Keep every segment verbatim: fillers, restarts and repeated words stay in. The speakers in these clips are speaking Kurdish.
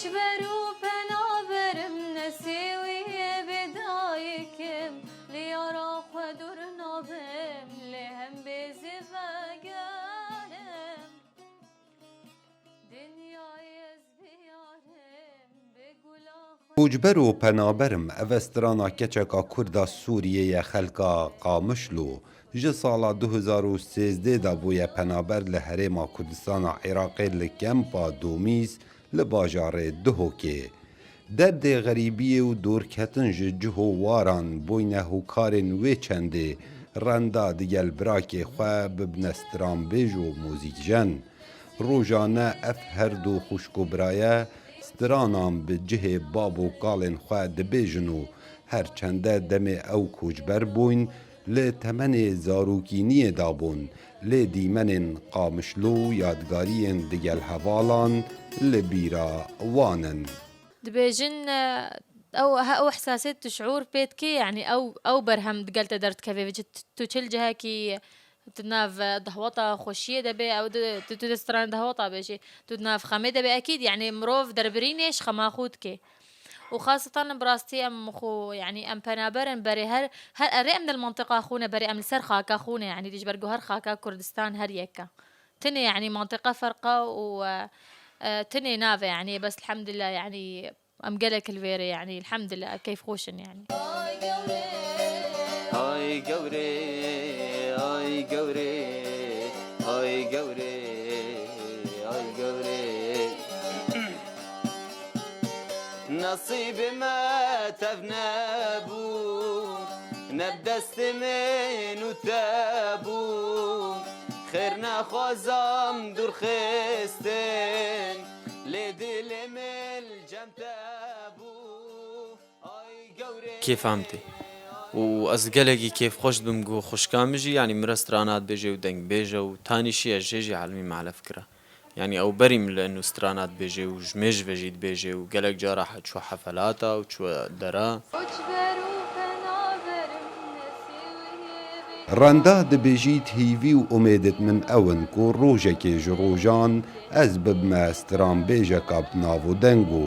Ji ber û penaberim, nesê wî yê bê dayikim, li yara xwe dûr nabim, lê hem bê zê vegerim. Dinyayê ez biyarim, bê gula xwe. Koçber û penaberim, ev e strana keçeka Kurda Sûriyê ye, xelka Qamişlo. Ji sala du hezar û sêzdeh de bûye penaber li Herêma Kurdistana Iraqê li kempa Domîz li bajarê Duhokê. Derdê xerîbiyê û dorketin ji cih û waran bûyne hokarên wê çendê. Renda digel birakê xwe bibne stranbêj û muzîkjen. Rojane ev her du xwişk û biraye stranan bi cihê bab û kalên xwe dibêjin û her çende demê ew koçber bûn, li temenê zarokîniyê de bûn, lê dîmenên Qamişlo û yadgariyên digel hevalan li bîra wan in. Dibêjin, e, ew, he, ew ihsasê tu şiûr pê dikê, yanî ew, ew berhem digel te derdikeve, vê tu, tu çil cihekî, tu nav, e, dehweta xweşiyê de bê, ew di, tu, tu di stranê dehweta bêjî, tu di nav xemê de bê, ekîd, yanî mirov derbirînê ji xema xwe dikê. Û xaseten bi rastî em xwe, yanî em penaber in berê her, her erê em di li mantiqa xwe ne, berê em li ser xaka xwe ne, yanî ji ber ku her xaka Kurdistan her yek e. Tinê, yanî mantiqa ferq e û, e, e, tinê nav e, yanî bes elhamdulillah, yanî em gelek li vêrê, yanî elhamdulillah, keyfxweş in, yanî. Ay gewrê, ay gewrê, ay gewrê, ay gewrê. Nesîbê me tev nebû, ne bi destê min û te bû. Xêr nexwazam dûr xistin, lê dilê min li cem te bû. Ay gewrê. Kêfa min tê. Û ez gelekî kêfxweş dibim ku xwişka min jî, yanî min re strana dibêje û dengbêj e û tanî şiye jê jî elmî malef kira. Yanî ew berî min li nû strana dibêje û ji mêj ve jî dibêje û gelek cara he-, çû hefelata û çû dera. Renda dibêjît, hîvî û umêdit min ew in ku rojekê ji rojan ez bibime stranbêjeka bi nav û deng û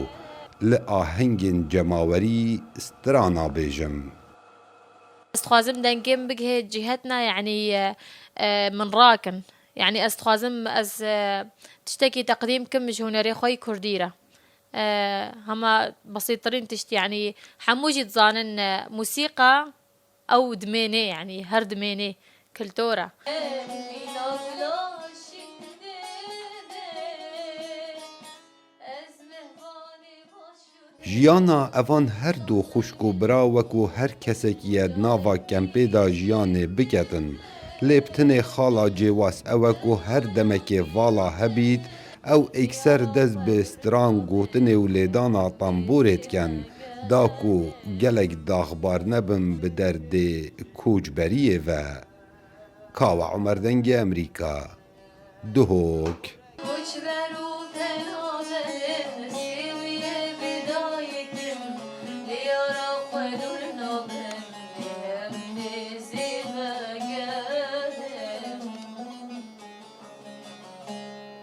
li ahengên cemawerî strana bêjim. Ez dixwazim dengê min bigihê cihetna, yanî, e, e, min rakin. Yanî ez dixwazim ez, e, tiştekî teqdîm kim ji hunerê xwe yî kurdî re. E, hema besîttirîn tişt, yanî hemû jî dizanin, e, musîqa ew dimênê, yanî her dimênê kiltor e. Jiyana evan her du xwişk û bira wekû her kesekî ye di nava kempê de jiyanê biketin. Lê bi tinê xala cêwas ew e ku her demekê vala hebît, ew êkser dest bi stran gotinê û lêdana tamborê dikin, da ku gelek daxbar nebin bi derdê koçberiyê ve. Kawa Omer, Dengê Emerîka, Duhok.